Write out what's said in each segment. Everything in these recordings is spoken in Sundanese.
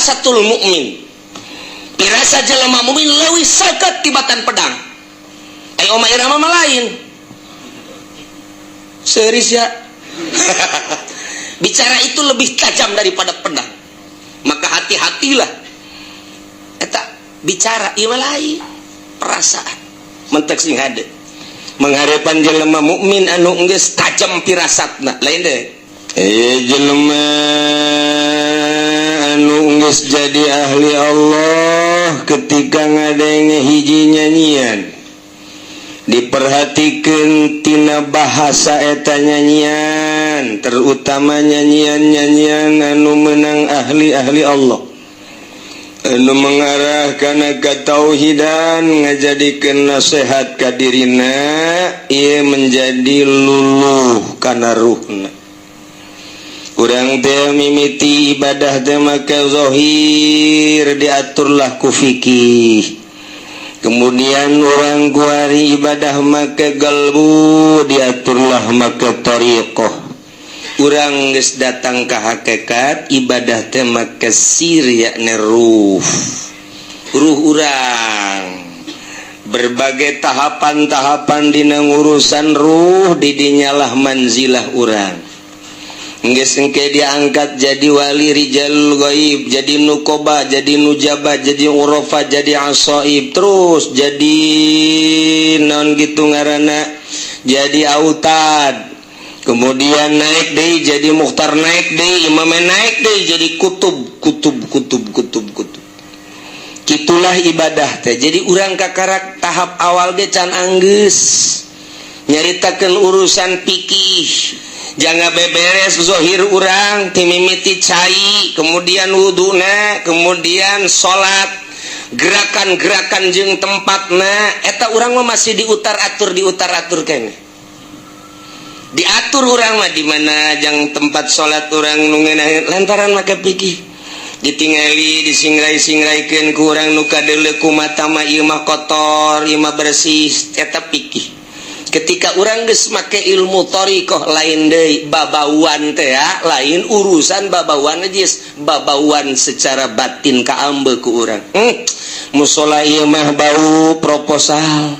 Firasatul mukmin, pirasat jelema mukmin leuwih seukeut tibatan pedang. Ayo, Oma Irama mah lain serius ya. Bicara itu lebih tajam daripada pedang, maka hati-hatilah. Eta bicara ieu lain perasaan. Mentek sing hade menghadapan jelema mukmin anu geus tajam firasatna lain deh. Jelema anu geus jadi ahli Allah, ketika ngadenge hiji nyanyian, diperhatikan tina bahasa eta nyanyian, terutama nyanyian-nyanyian anu menang ahli-ahli Allah, anu mengarah kana katauhidan, ngajadikeun nasihat ka dirina, ieu menjadi luluh kana ruhna. Urang teh mimiti ibadah teh maka zahir, diaturlah ku fikih. Kemudian urang kuari ibadah make galbu, diaturlah make tariqah. Urang geus datang ke hakikat, ibadah teh make sir, yakni ruh. Ruh urang berbagai tahapan-tahapan dina ngurusan ruh, didinyalah manzilah urang. Geus engke diangkat jadi wali, rijal gaib, jadi nukoba, jadi nujaba, jadi urafa, jadi asoib, terus jadi non gitu ngaranna, jadi autad, kemudian naik deh jadi mukhtar, naik deh imam, naik deh jadi kutub, kutub, kutub, kutub, kutub. Gitulah ibadah teh. Jadi urang kakarak tahap awal ge can anggeus nyaritakeun urusan pikih. Jangan beberes zohir urang timimiti cai, kemudian wuduna, kemudian salat, gerakan-gerakan jeung tempatna eta urang mah masih diutar atur, diutar atur kene. Diatur urang mah di mana jang tempat salat urang nu ngeunah lantaran make pikih. Ditingali, disingrai-singraikeun ku urang, nu kadeuleu ku mata mah ieu mah kotor, ieu mah bersih, eta pikih. Ketika urang geus make ilmu thariqah, lain deui babauan teh ya, lain urusan babauan najis, babauan secara batin kaambe ku urang. Musola ieu mah bau proposal,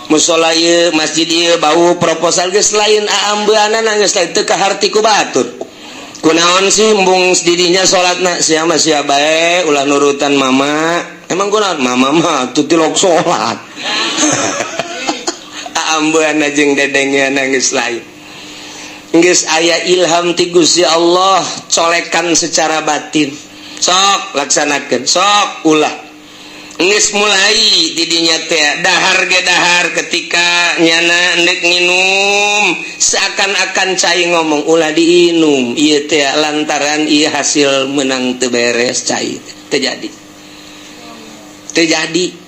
musola ieu, masjid ieu bau proposal. Geus lain aambeanana, geus lain, teu kaharti ku batur. Kunaon sih embung didinya salatna? Sia mah sia bae, ulah nurutan mama. Emang kunaon? Mama mah tuh tilok salat. Aambean jeung dedengnya geus lain, geus aya ilham ti Gusti Allah, colekan secara batin, sok laksanakeun, sok ulah. Geus mulai didinya teh dahar ge dahar, ketika nyana endek nginum, seakan-akan cai ngomong, "Ulah diinum ieu teh," lantaran ieu hasil menang teu beres, cai terjadi terjadi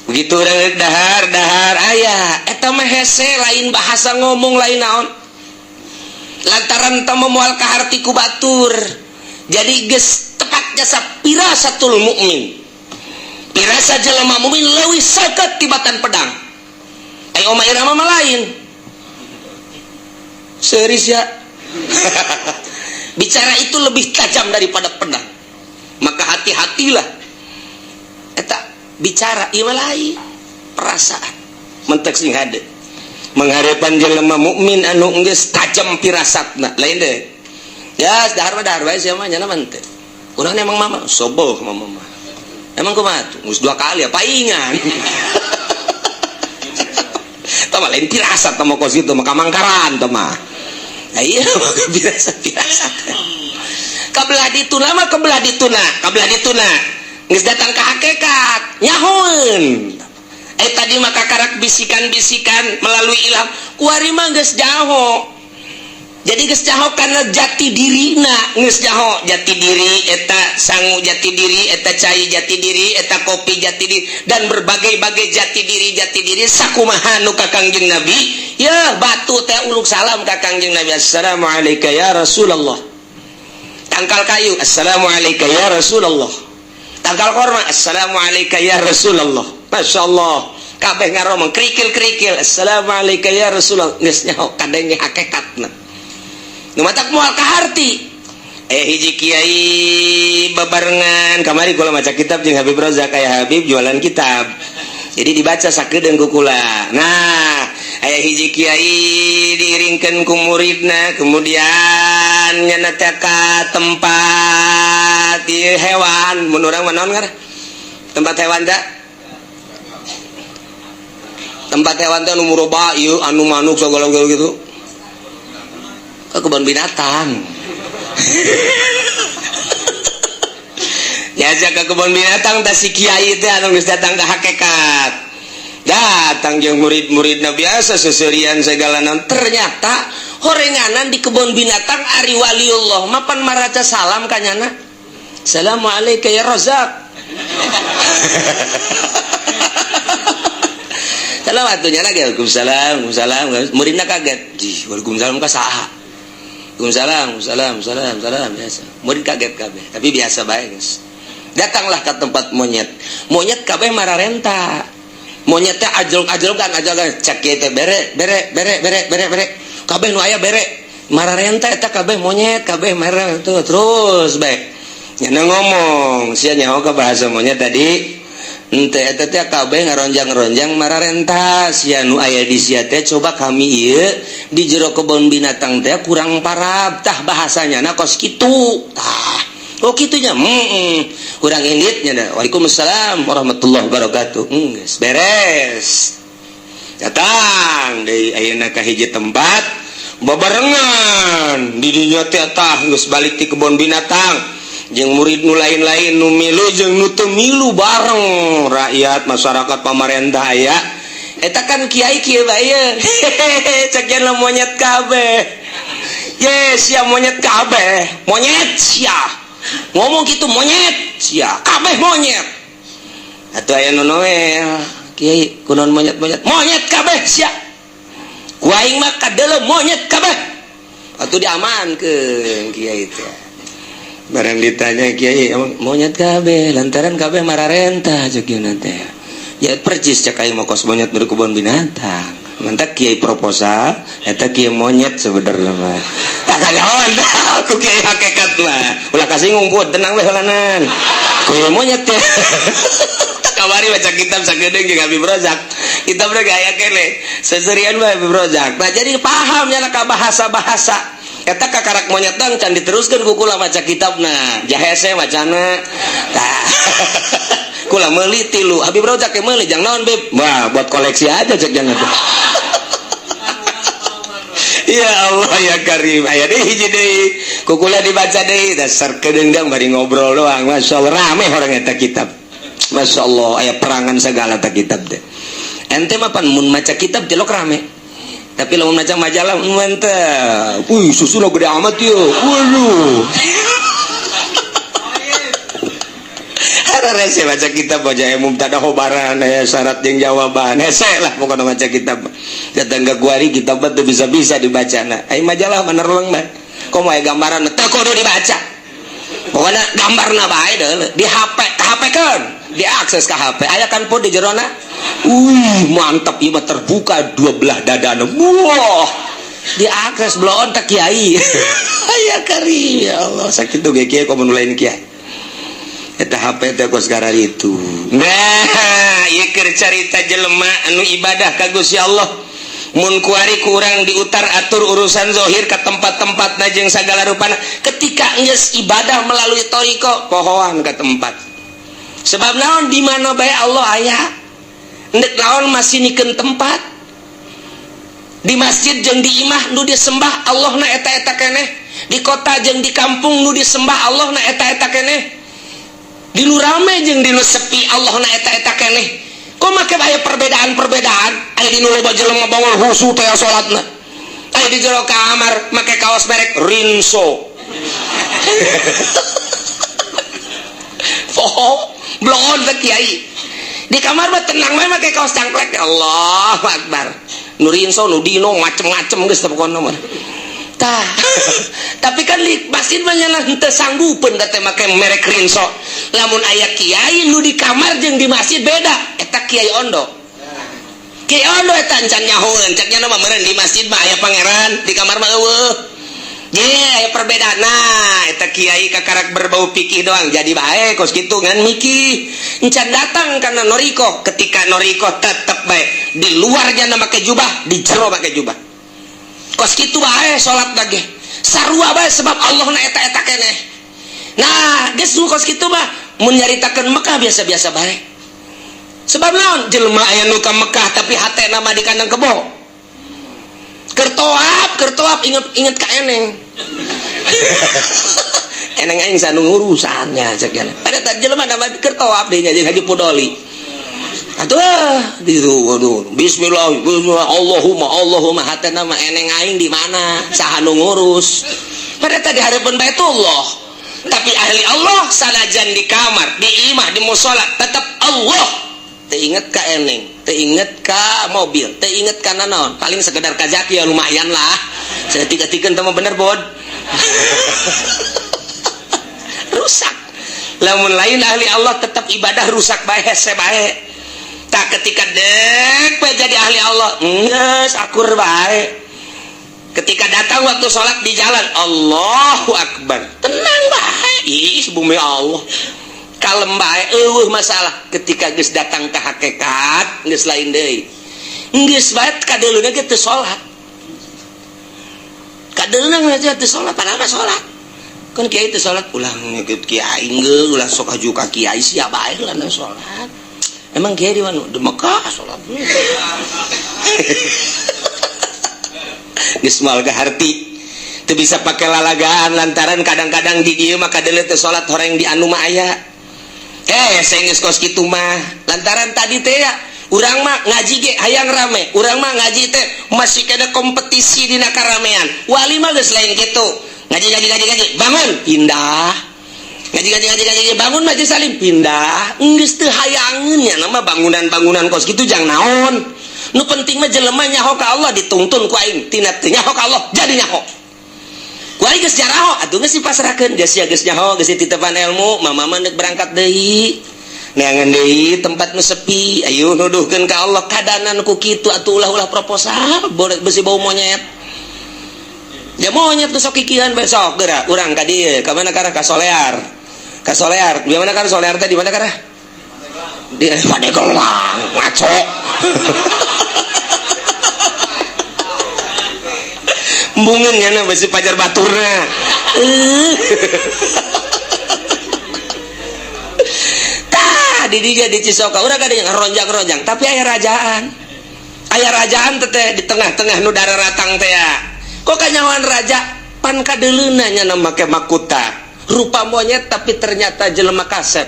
begitu. Urang dahar, dahar aya eta mah hese, lain bahasa ngomong, lain naon, lantaran teu moal kaharti ku batur. Jadi geus tepat jasa firasatul mukmin, pirasa jelema mukmin leuwih seukeut tibatan pedang. Ayo, Oma Irama mah lain serius ya. Bicara itu lebih tajam daripada pedang, maka hati-hatilah. Eta bicara ieu lain perasaan. Mentek sing hade menghadapan jelema mukmin anu geus tajam firasatna lain deh ya. Dahar mah dahar bae sia mah, nyana mah teu. Urang emang mama soboh, mama mah emang kumaha tuh, geus dua kali ya paingan. Tah mah lain firasat, tah mah kos kitu mah kamangkaran tah mah. Iya, mah firasat, firasat kabelah dituna mah, kebelah dituna, kabelah dituna geus datang ke hakikat, nyahoeun. Eh, tadi maka karak bisikan-bisikan melalui ilham, kuari mah geus jaho. Jadi geus jaho karena jati dirina, geus jaho jati diri eta sangu, jati diri eta cai, jati diri eta kopi, jati diri dan berbagai-bagai jati diri, jati diri sakumaha nu ka Kangjeng Nabi ya. Batu teh uluk salam ka Kangjeng Nabi, "Assalamualaikum ya Rasulullah." Tangkal kayu, "Assalamualaikum ya Rasulullah." Tangkal korma, "Assalamualaikum ya Rasulullah." Masya Allah, kabeh ngaromong, kerikil-kerikil, "Assalamualaikum ya Rasulullah." Geus nyaho kadenge hakikatna nu matak moal kaharti. Hiji kiai babarengan kamari kula maca kitab jeung Habib Rozak, aya Habib jualan kitab. Jadi dibaca sakedeung ku kula. Nah, aya hiji kiai diiringkeun ku muridna, kemudian nyana teh ka tempat ieu hewan, mun urang mah naon ngaran? Tempat hewan teh? Tempat hewan teh anu muroba ieu anu manuk sagala gitu. Ke kebun binatang. Diajak ke kebun binatang tah si kiai teh anu geus datang ke hakikat. Datang jeung murid-muridna biasa seserian segala naon. Ternyata horenganan di kebun binatang ari waliullah mapan maraca salam ka nyana. Assalamualaikum ya Razak. Salam atuh nyana ge waalaikumsalam, waalaikumsalam. Muridna kaget. Jih, waalaikumsalam ka saha? Waalaikumsalam, salam, salam, salam biasa. Murid kaget kabeh, tapi biasa bae geus. Datanglah ke tempat monyet. Monyet kabeh mararenta. Monyet teh ajlok-ajlokan, ajlokan cek kieu teh bere, bere, bere, bere, bere, bere. Kabeh nu aya bere. Mararenta eta kabeh monyet, kabeh marah tuh terus bae. Nyana ngomong, sia nyaho ka bahasa monyet tadi. Ente eta teh kabeh ngaronjang-ronjang mararenta sia nu aya di sia teh coba kami ieu di jero kebun binatang teh kurang parab tah bahasanya na kos kitu tah. Oh kitunya kurang inditnya dah. Waalaikumsalam warahmatullahi wabarakatuh. Geus beres. Datang deui ayeuna ka hiji tempat babarengan di dinya teh tah geus balik ti kebun binatang. Jeung murid nu lain-lain nu milu jeung nu teu milu bareng rakyat masyarakat pamarentah aya eta kan kiai kieu bae hehehe cek nya monyet kabeh ye sia monyet kabeh monyet sia ngomong kitu monyet sia kabeh monyet atuh aya nu noel kiai kunaon monyet-monyet monyet kabeh sia ku aing mah kadeuleu monyet kabeh atuh diamankeun kiai teh. Barang ditanya kiai emang monyet kabeh lantaran kabeh mararenta cek ieu teh. Ya percis cek aing mah kos monyet di kebun binatang. Mantak kiai proposal eta kiai monyet sebenarnya mah. Tak kanaon aku kiai hakikat mah. Ulah kasinggung pun tenang we heulanan. Kiai monyet teh. Tak kamari baca kitab sakedeung jeung Habib Rozak. Kitab teh gaya keneh. Seserian bae Habib Rozak. Nah jadi paham nya ka bahasa-bahasa. Eta kakarak monyet dang can diteruskeun ku kula maca kitabna jahese macana tah kula meuli tilu Habib Rozak ge meuli jang naon Bib wah buat koleksi aja cek jangan tuh. Ya Allah ya Karim aya deui hiji deui ku kula dibaca deui dasar kedeung bari ngobrol doang masyaallah rame orang eta kitab masyaallah aya perangan segala ta kitab teh ente mah pan mun maca kitab tilok rame. Tapi lamun maca majalah mantap. Wih, susuna gede amat yeuh. Waduh. Hese baca kitab baca mubtada khobaran aya syarat jeung jawaban. Hese lah pokona maca kitab. Datang ke kuari kitab mah teu bisa-bisa dibacana. Ai majalah mah nerleng mah. Komo aya gambaran teu kudu dibaca. Pokona gambarna bae deuleu di HP, ka HP keun. Diakses ka HP. Aya kan pun di jerona. Wih, mantap ieu mah terbuka dua belah dadana. Wah, diakses bloon teh kiai. Aya kari ya Allah, sakitu ge kiai komo nu lain kiai. Eta HP teh kos kararitu. Nah, ieu keur carita jelema anu ibadah ka Gusti Allah. Mun kuari kurang diutar atur urusan zahir ka tempat-tempatna jeung sagala rupana. Ketika geus ibadah melalui thariqah, pohoan ka tempat. Sebab naon di mana bae Allah aya. Ndek naon masih nikeun tempat di masjid jeung di imah nu disembah Allah na eta-eta keneh, di kota jeung di kampung nu disembah Allah na eta-eta keneh, di nu rame jeung di nu sepi Allah na eta-eta keneh. Kok make aya perbedaan-perbedaan? Aya di nu loba jelema bangol husu teh salatna, aya di jero kamar make kaos merek Rinso. Poho bloon teh kiai. Di kamar mah tenang mah make kaos cangklek. Allahu Akbar. Nu Rinso, nu Dino macem-macem geus teh pokona mah. Tah. Tapi kan di masjid mah nya henteu sanggupeun teh make merek Rinso. Lamun aya kiai nu di kamar jeung di masjid beda, eta kiai ondo. Kiai ondo eta encan nyahoeun, cek nya mah meureun di masjid mah aya pangeran, di kamar mah eueuh. Ye, perbedaan. Nah, eta kiai kakarak berbau pikih doang jadi bae kos kitu ngan mikih. Encan datang karena noriko. Ketika noriko tetep bae di luarnya make jubah, di jero make jubah. Kos kitu bae salat lagi. Sarua bae sebab Allah na eta-eta keneh. Nah, geus nu kos kitu mah mun nyaritakeun Mekah biasa-biasa bae. Sebab naon? Jelema aya nu ka Mekah tapi hatena mah di kandang kebo. Kertoap, kertoap inget inget ka eneng. Eneng aing sanu urusannya cek nya. Ada tadi jelema nama kertoap deui nya jeung Haji Pudoli. Atuh di waduh, bismillah, bismillah, Allahumma, Allahumma hatena mah eneng aing di mana? Saha nu ngurus? Pada tadi hareupeun Baitullah. Tapi ahli Allah sanajan di kamar, di imah, di musola tetap Allah. Teu inget ka eneng, teu inget ka mobil, teu inget ka nanaon, paling sekedar ka jaki ya lumayan lah. Saya tiga-tiga mah bener bod. Rusak. Lamun lain ahli Allah tetap ibadah rusak bae hese bae. Tak ketika dek bae jadi ahli Allah, geus akur bae. Ketika datang waktu sholat di jalan, Allahu Akbar, tenang bae. Ih, bumi Allah. Kalem bae eueuh masalah. Ketika geus datang ke hakikat, geus lain deui. Geus bae kadeuleuna ge teu salat. Kadeuleuna ge teu salat, padahal mah salat. Kan kiai teu salat, ulah ngikut kiai geus, ulah sok haju ka kiai sia bae lah nu salat. Emang kiai di mana? Di Mekah salat. Geus moal kaharti. Teu bisa pake lalagaan lantaran kadang-kadang di dieu mah kadeuleu teu salat horeng di anu mah aya. Saya geus kos kitu mah lantaran tadi teh ya urang mah ngaji ge hayang rame, urang mah ngaji teh masih kena kompetisi dina karamean. Wali mah geus lain kitu. Ngaji ngaji ngaji ngaji bangun pindah. Ngaji ngaji ngaji ngaji bangun majelis salim pindah. Geus teu hayangeun nya nama bangunan-bangunan kos kitu jang naon. Nu penting mah jelema nyaho ka Allah dituntun ku aing, tina teu nyaho ka Allah jadi nyaho. Ku aing geus jaraho atuh geus dipasrahkeun, geus sia geus nyaho, geus dititepan ilmu, mama mah neuk berangkat deui. Neangan deui tempat nu sepi, ayo nuduhkeun ka Allah kadanan ku kitu atuh ulah-ulah proposal, boleh besi bau monyet. Ya monyet nu sok kikieuan besok geura urang ka dieu, ka mana karah ka Solear. Ka Solear, di mana karah Solear teh di mana karah? Di Pandeglang, ngaco. Embungeun nya besi pajar baturna. Tah di dieu di Cisoka urang ka dieu ronjang-ronjang, tapi aya rajaan. Aya rajaan teh di tengah-tengah nu dararatang teh ya. Kok kanyahoan raja pan kadeuleuna nya make makuta. Rupa monyet tapi ternyata jelema kasep.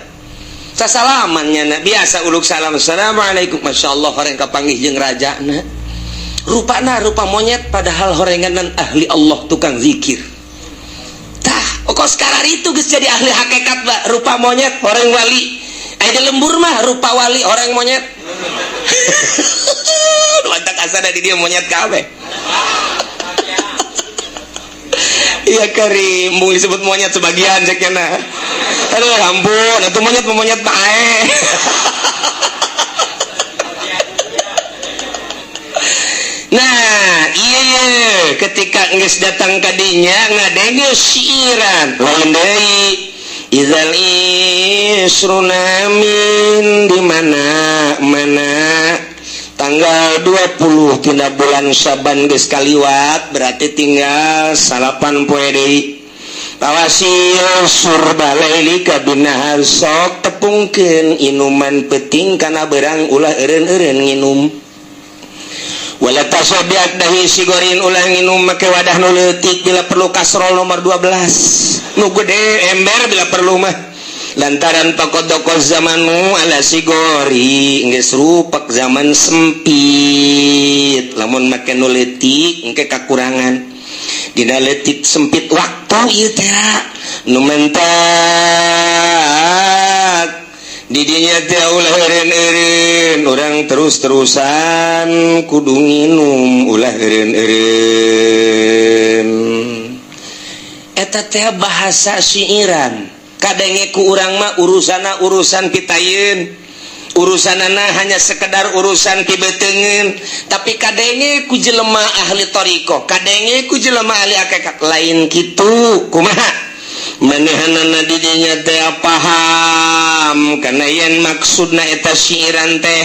Sasalaman nya biasa uluk salam assalamualaikum masyaallah horeng kapanggih jeung rajana. Rupana rupa monyet padahal horenganan ahli Allah tukang zikir. Tah, kok sekarang itu geus jadi ahli hakikat ba, rupa monyet horeng wali. Aya di lembur mah rupa wali horeng monyet. Lantak asana di dia monyet kabeh. Iya kari, mung disebut monyet sebagian cek nya. Aduh ampun, atuh monyet monyet bae. Nah, iya ketika geus datang ka dinya ngadenge siiran lain deui. Idzal isrunamin di mana mana tanggal 20 tina bulan Syaban geus kaliwat berarti tinggal 9 poe deui. Tawasil surbalaili kabinahar sok tepungkeun inuman peuting kana beurang ulah eureun-eureun nginum. Wala tasobiak dahi sigorin ulah nginum make wadah nu leutik bila perlu kasrol nomor 12 nu gede ember bila perlu mah lantaran tokoh-tokoh zamanmu ala sigori geus rupak zaman sempit lamun make nu leutik engke kakurangan dina leutik sempit waktu ieu teh nu mentak didinya teh ulah eureun-eureun urang terus-terusan kudu nginum ulah eureun-eureun eta teh bahasa siiran kadenge ku urang mah urusana urusan pitayeun Urusanana hanya sekedar urusan pibeuteungeun, tapi kadenge ku jelema ahli thariqah, kadenge ku jelema ahli hakikat lain kitu. Kumaha manehanana di dinya teh paham karena yen maksudna eta syiiran teh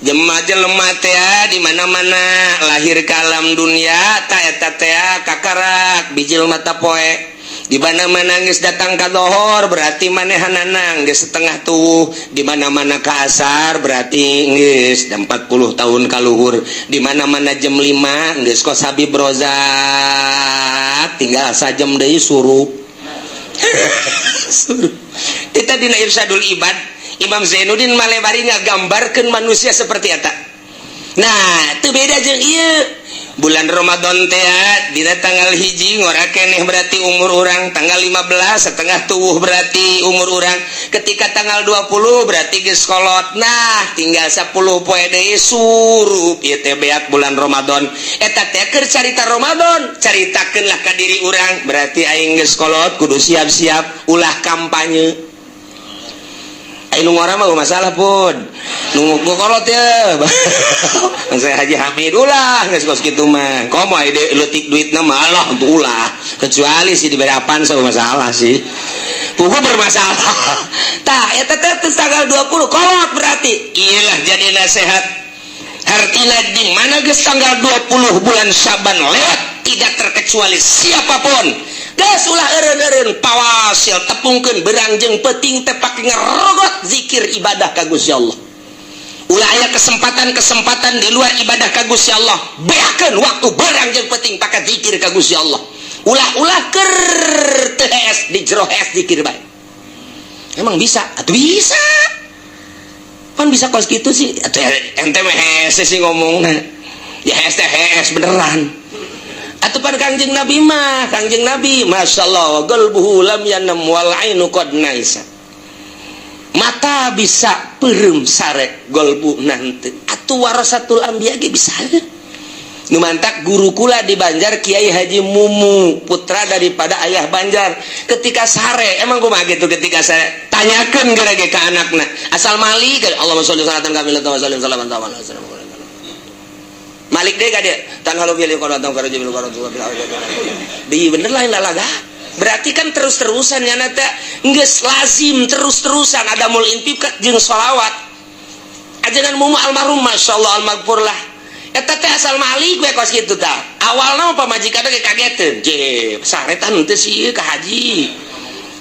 jema jelema teh di mana-mana lahir ke alam dunia ta eta teh kakarak bijil mata poe. Di mana-mana geus datang ka dohor berarti manehanana geus setengah tuh. Di mana-mana ka asar berarti geus 40 tahun kaluhur. Di mana-mana jam 5 geus kos Habib Rozak, tinggal sajam deui surup surup. Kita dina Irsyadul Ibad, Imam Zainuddin Malebari ngagambarkeun manusia seperti eta. Nah, itu beda jeung ieu bulan Ramadan teh dina tanggal 1 ngora keneh berarti umur urang, tanggal 15 setengah tubuh berarti umur urang, ketika tanggal 20 berarti geus kolot. Nah, tinggal 10 poe deui surup. Ieu teh beak bulan Ramadan eta teh keur carita Ramadan. Caritakeun lah ka diri urang, berarti aing geus kolot, kudu siap-siap, ulah kampanye. Aing nu ngora mah masalah pun nu kolot ya. Saya Haji Hamid ulah geus kos kitu mah, komo aya leutik duitna mah Allah untuk ulah, kecuali sih diberi apaan sama masalah sih pugu bermasalah. Tah, eta teh tanggal 20 kolot berarti iyalah jadi nasihat. Artinya di mana geus tanggal 20 bulan Syaban lewat, tidak terkecuali siapapun, geus ulah eureun-eureun, pawasil tepungkeun berang jeung peuting teh pake ngerogot zikir ibadah ka Gusti Allah. Ulah aya kesempatan-kesempatan di luar ibadah ka Gusti Allah. Beakeun waktu berang jeung peuting pake zikir ka Gusti Allah. Ulah-ulah keur teu hees di jero hees zikir bae. Emang bisa? Atuh bisa. Pan bisa kos kitu sih. Atuh ente mah hese sih ngomongna. Ya hees teh hees beneran. Atuh pan Kangjeng Nabi mah, Kangjeng Nabi masyaallah, qalbuhu lam yanam wal ainu qad naisa. Mata bisa peureum sare, golbu nanti. Atuh warasatul anbiya ge bisa. Nu mantak guru kula di Banjar, Kiai Haji Mumu, putra daripada ayah Banjar, ketika sare emang kumaha gitu. Ketika sare tanyakeun geura ge ka anakna, asal malik, Allahumma sholli salatan kamilatan wa sallim salaman tamam. Malik deh ka dia tan halu bil qadam karaja bil qadam di bener lain lalaga. Berarti kan terus-terusan ya teh geus lazim terus-terusan ada mul infak jeung sholawat. Ajaran Mumu almarhum masyaallah almaghfur lah eta teh asal malik we kos kitu tah. Awalna mah pamajikan ge kageteun, je sare tah henteu sih ka haji,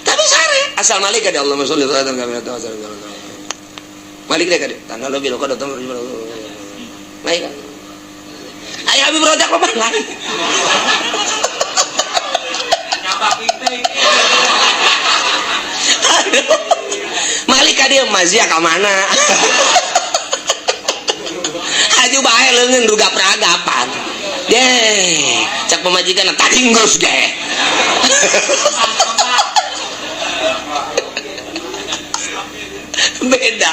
tapi sare asal malik ka dia, Allahumma sholli salatan kamilatan wa sallim malik deh ka dia tan halu bil qadam malik. Ayah Habib Rozak apa lagi? Aduh. Malik dia mazia ka mana? Haju bae leungeun ruga peragapan. Deh, cak pamajikan tadi geus deh. Beda.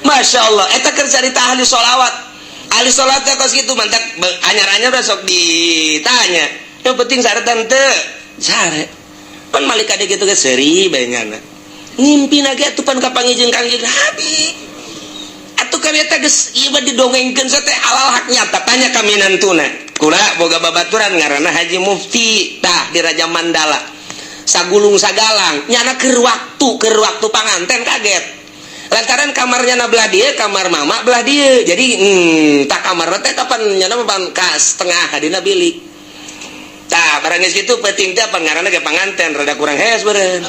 Masya Allah, eta keur carita ahli sholawat. Ahli sholat kos gitu mantap anyar-anyar udah sok ditanya yang penting sare tante sare pan malik ade gitu ke seri bae nyana ngimpi lagi atuh pan kapanggih jeung Kangjeng Nabi atuh kami eta geus ieu mah didongengkeun teh halal hak nyata. Tanya kami nantuna kula boga babaturan ngaranna Haji Mufti tah di Raja Mandala sagulung sagalang nyana keur waktu panganten kaget lantaran kamarnya na belah dia, kamar mama belah dia. Jadi tak kamar teh kapan nyana mah ka setengah hadina bilik. Tah barang geus kitu peuting teh pangaranna ge panganten rada kurang hees beureun.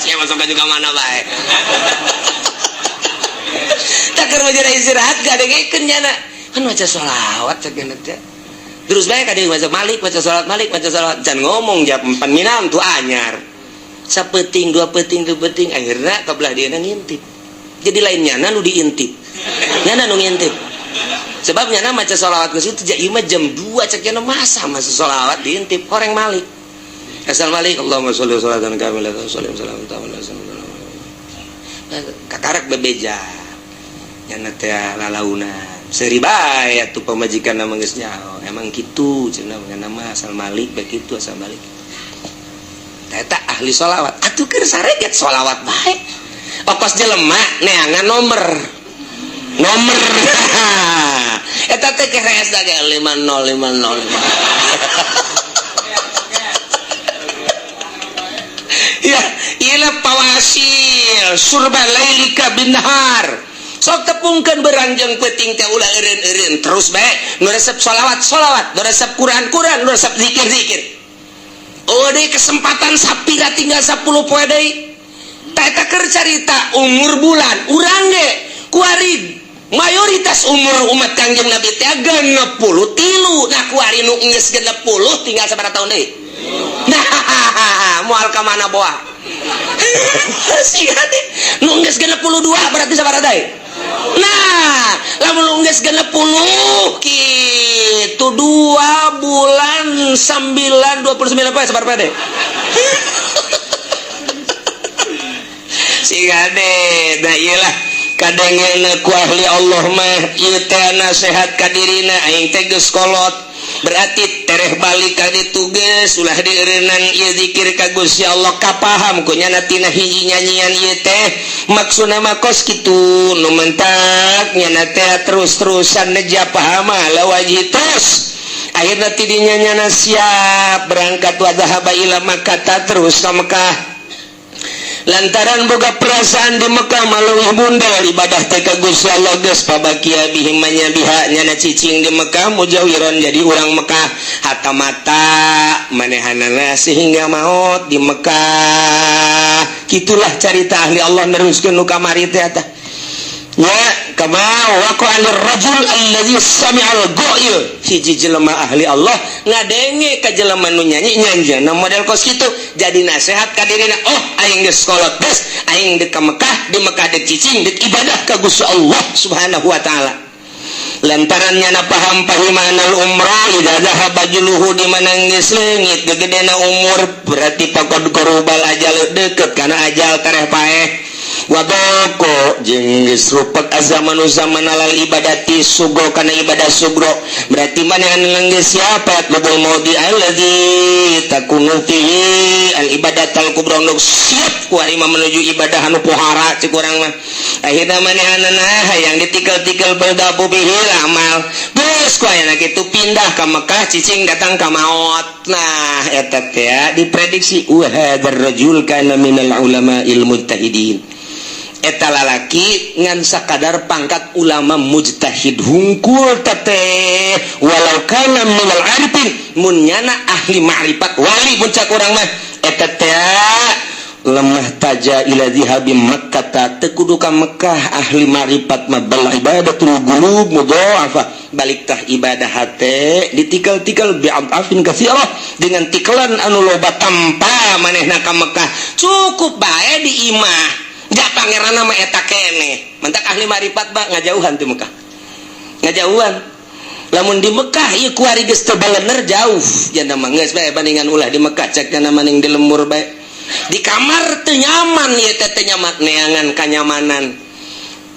Sia masuk ka juga mana bae. Tah keur mah istirahat gadengekeun nyana. Kan maca sholawat cek nyana teh. Terus bae ka dieu maca malik, maca sholawat malik, maca sholawat. Can ngomong jam 4 minam tuh anyar. Sapeting dua peting dua peting akhirnya kebelah dia ngintip. Jadi lain nyana nu diintip, nyana nu ngintip. Sebab nyana maca sholawat ke situ ieu mah jam 2 cek nyana masa masa sholawat diintip horeng malik. Asal malik Allahumma sholli sholatan kamilatan sholli salam tamam. Kakarak bebeja. Nyana teh lalaunan. Seuri bae atuh pamajikan mah geus nyaho. Emang kitu cenah nyana mah asal malik bae kitu asal malik. Eta ahli sholawat atuh keur sareget sholawat bae. Okos jelema neangan nomor. Nomor. Eta teh keres da ge 5050. Ya, ieu pawasil surba lailika binahar. Sok tepungkeun berang jeung peuting teh ulah eureun-eureun terus bae nu resep sholawat sholawat, nu resep Quran Quran, nu resep zikir zikir. Oh deui kesempatan sapira tinggal 10 poe deui. Tah eta keur carita umur bulan urang ge kuari mayoritas umur umat Kangjeng Nabi teh 63. Nah kuari nu geus 60 tinggal sabaraha tahun deui? Nah moal ka mana boa. Siga teh nu geus 62 berarti sabaraha deui? Nah, lamun geus 60 kitu 2 bulan 9 29 poe sabaraha poe deui? Siga deh, nah iyalah kadangena ku ahli Allah mah ieu teh nasehat ka dirina aing teh geus kolot. Berarti tereh balik ka ditu geus ulah dieureunang ieu zikir ka Gusti Allah kapaham ku nyana tina hiji nyanyian ieu teh maksudna mah kos kitu nu mentak nyana teh terus-terusan neja pahama lawajih terus akhirna ti dinya nyana siap berangkat wa dhahaba ila Makkah terus ka Mekah lantaran boga perasaan di Mekah maleuwih bundel ibadah teh ka Gusti Allah geus pabakia bihim manya biha nyana cicing di Mekah mujawiron jadi urang Mekah hatta mata manehanana sehingga maut di Mekah. Kitulah carita ahli Allah neruskeun nu kamari teh eta nya kama waqa ar-rajul allazi sami'al ghail hiji jelema ahli Allah ngadenge ka jelema nu nyanyi nyanjana model kos kitu jadi nasehat ka dirina oh aing geus kolot geus aing deuk ka Mekah di Mekah deuk cicing deuk ibadah ka Gusti Allah Subhanahu wa taala lantaran nyana paham pahimanal umrah idza dhahaba juluhu di mana geus leungit gegedena umur berarti pakod korubal ajal deukeut kana ajal tereh paeh wadoko jeung geus rupek azamanu zaman alal ibadati sugro kana ibadah sugro berarti manehna geus siapa lubul maudi allazi takunu fihi al ibadatal kubra nu siap ku ari mah menuju ibadah anu pohara cek urang mah akhirna manehanna hayang ditikel-tikel berdabu bihi amal geus ku ayana kitu pindah ka Mekah cicing datang ka maot. Nah eta teh diprediksi wa hadzal rajul kana minal ulama'il mujtahidin eta lalaki ngan sakadar pangkat ulama mujtahid hungkul teteh walau kana minal arifin mun nyana ahli ma'rifat wali mun cak urang mah eta teh lemah taja ila zihabi Makkah teu kudu ka Mekah ahli ma'rifat mah bal ibadatul qulub mudha'afa balik tah ibadah hate ditikel-tikel bi'afin katsirah dengan tikelan anu loba tanpa manehna ka Mekah cukup bae di imah ja pangeran mah eta keneh mentak ahli marifat ba ngajauhan ti Mekah ngajauhan lamun di Mekah ieu kuari geus teu balener jauh jana mah geus bae bandingan ulah di Mekah cek jana maning di lembur bae di kamar teu nyaman ieu teh teu nyaman neangan kanyamanan.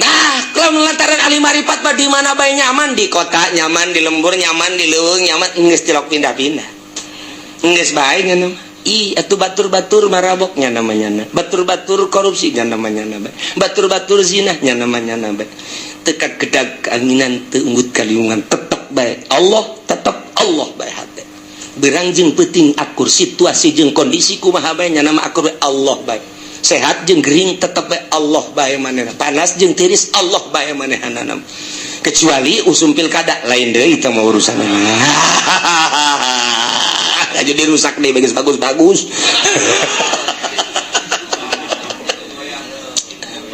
Nah lamun lantaran ahli marifat mah di mana bae nyaman di kota nyaman di lembur nyaman di leuweung nyaman geus tilok pindah-pindah geus bae ngeuneuh. Ih, atuh batur-batur maraboknya namanya na. Batur-batur korupsinya namanya na. Batur-batur zinahnya namanya na. Teka gedag keanginan teu unggut kaliungan tetep bae Allah, tetep Allah bae hate. Berang jeung peuting akur situasi jeung kondisi kumaha bae nya nama akur bae Allah bae. Sehat jeung gering tetep bae Allah bae manehna. Panas jeung tiris Allah bae manehanana. Kecuali usum pilkada lain deui teh mah urusanna. Jadi rusak deh bagus bagus-bagus.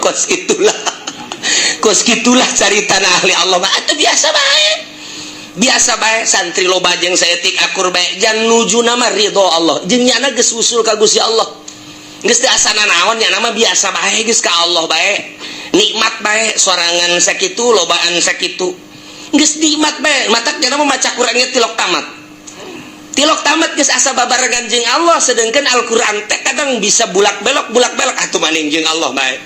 Kos itulah, kos gitulah cari tanah ahli Allah mah atuh biasa bae. Biasa bae santri loba jeung saeutik akur bae jan nuju nama ridho Allah. Jeung nyana geus usul ka Gusti Allah. Geus teu asana naon nyana mah biasa bae geus ka Allah bae. Nikmat bae sorangan sakitu lobaan sakitu. Geus nikmat bae matak nyana mah maca Quran ge tilok tamat. Tilok tamat geus asa babarengan jeung Allah sedangkan Al-Qur'an teh kadang bisa bulak-belok atuh maning jeung Allah bae.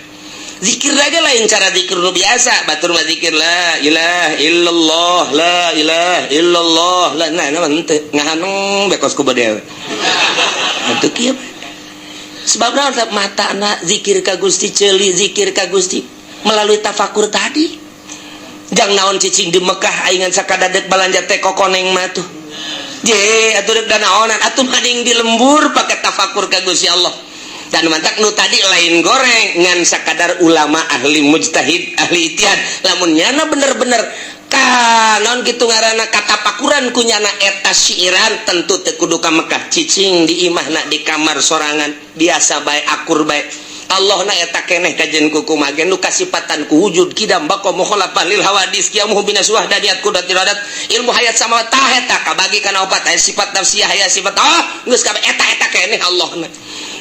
Zikir lagi lain cara zikir nu biasa, batur mah zikir la ilaha illallah la ilaha illallah la nah nah henteu ngahanung bekos ku bade. Atuh kieu. Sebab mata anak zikir ka Gusti, ceuli zikir ka Gusti melalui tafakur tadi. Jang naon cicing di Mekah aing ngan sakadar dek balanja teh kokoneng mah tuh. Je atuh dek danaonan atuh mading di lembur pakai tafakur ka Gusti Allah. Dan mantak nu tadi lain goreng ngan sakadar ulama ahli mujtahid ahli ijtihad lamun nyana bener-bener ka naon kitu ngaranna katapakuran ku nyana eta siiran tentu teu kudu ka Mekah, cicing di imahna di kamar sorangan biasa bae akur bae. Allah na eta keneh kajen ku kumaha nu kasipatan ku wujud kidam baqa mukhalafah lil hawadis qiyamuhu binas wahdaniat qudrat iradat ilmu hayat sama tah eta kabagi kana opat aya sifat nafsiyah aya sifat ah geus kabeh eta eta keneh Allah na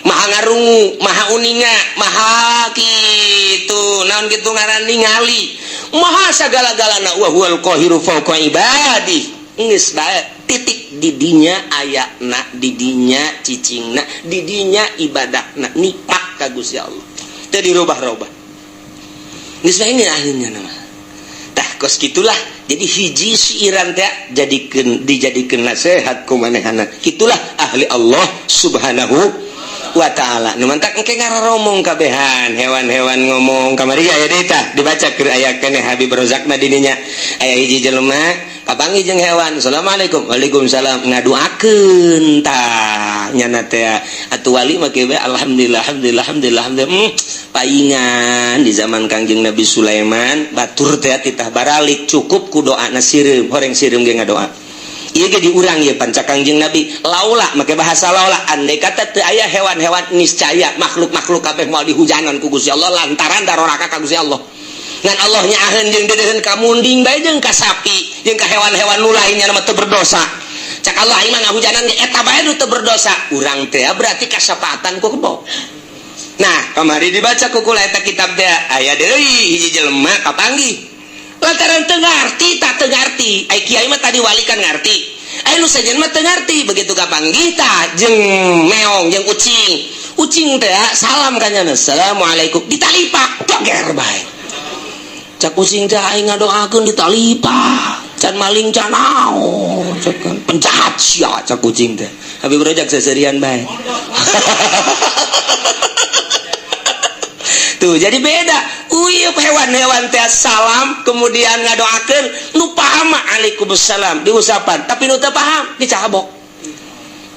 maha ngarungu maha uninga maha kitu naon kitu ngaran ningali maha sagala-galana wa huwal qahiru fawqa ibadi geus bae titik didinya ayana didinya cicingna didinya ibadahna nipak ka Gusti Allah teu dirubah-rubah geus bae akhirnya nama tah kos kitulah. Jadi hiji siiran teh jadikeun dijadikeun nasihat ku manehana kitulah ahli Allah subhanahu wa ta'ala. Nu mantak engke ngararomong kabehan hewan-hewan ngomong kamari aya deui tah dibaca keur aya keneh Habib Rozakna dininya aya hiji jelema kapanggih jeung hewan assalamualaikum waalaikumsalam ngaduakeun tah nyana teh atuh wali mah kieu alhamdulillah alhamdulillah alhamdulillah alhamdulillah paingan di zaman Kangjeng Nabi Sulaiman batur teh titah baralik cukup ku doana sireum horeng sireum ge ngadoa. Ieu ge diurang ieu panca Kangjeng Nabi laula make bahasa laula andai kata teu aya hewan-hewan niscaya makhluk-makhluk kabeh moal dihujanan ku Gusti Allah lantaran daroraka ka Gusti Allah. Ngan Allah nyaaheun jeung deudeuheun ka munding bae jeung ka sapi jeung ka hewan-hewan nu lainnya mah teu berdosa. Cak Allah ieu mah ngahujanan ge eta bae nu teu berdosa. Urang teh berarti kasapatan ku kebo. Nah, kamari dibaca ku kula eta kitab teh aya deui hiji jelema kapanggih. Lantaran teu ngarti tak teu ngarti. Ai kiai mah tadi wali kan ngarti. Ai nu sejen mah teu ngarti begitu kapanggih tah jeung meong jeung ucing. Ucing teh salam ka nyana assalamualaikum ditalipak toger bae. Cak ucing teh aing ngadoakeun ditalipak. Can maling can naon cak penjahat sia cak ucing teh. Habib Rojak seserian bae. Tuh jadi beda. Uyup hewan-hewan teh salam kemudian ngadoakeun nu paham waalaikumsalam diusapan tapi nu teu paham dicabok.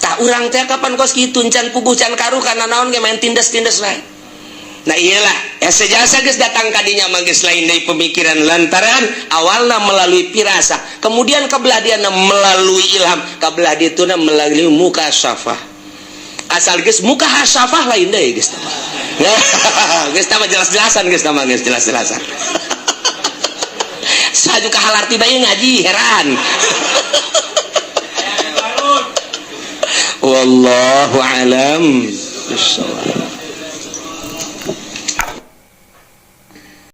Tah urang teh kapan kos kitu can puguh can karuh kana naon ge main tindes-tindes wae. Nah iyalah ya sejasa geus datang ka dinya mah geus lain deui pemikiran lantaran awalna melalui pirasa kemudian kabelah diana melalui ilham kabelah dituna melalui mukasyafah. Asal geus mukasyafah lain deui geus tah. Geus tah jelas-jelasan geus tah geus jelas-jelasan. Saju ka halarti bae ngaji heran. Wallahu alam bissawab.